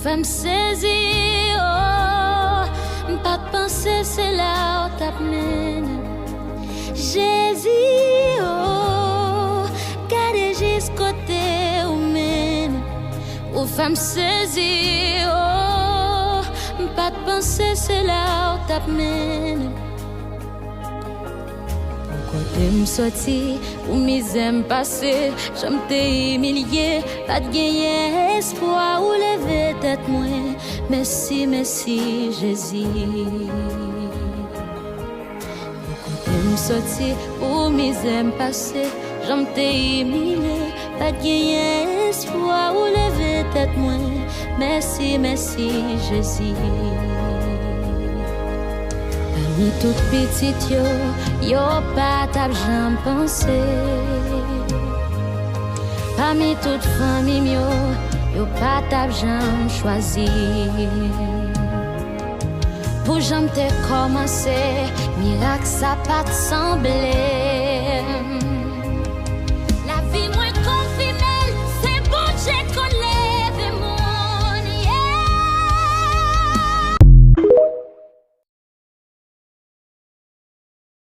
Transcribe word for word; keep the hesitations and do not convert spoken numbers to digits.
Fè m sezi, oh, m pa t panse se la w t ap mennen m. Jezi, oh, gade jis kote ou mennen m. Ou fè m sezi, oh, m pa t panse se la w t ap mennen m. Pou kote m soti, pou mizè m pase, jan m te imilye, pa t genyen espwa, ou leve tèt mwen. Mèsi, mèsi, Jezi. Pou kote m soti, pou mizè m pase, jan m te imilye, pa t genyen espwa, ou leve tèt mwen. Mèsi, mèsi, Jezi. Pami tout pitit yo, yo pa t ap janm panse. Pami tout fanmi m yo, yo pa t ap janm chwazi. Pou jan m te kòmanse, mirak sa pa t sanble.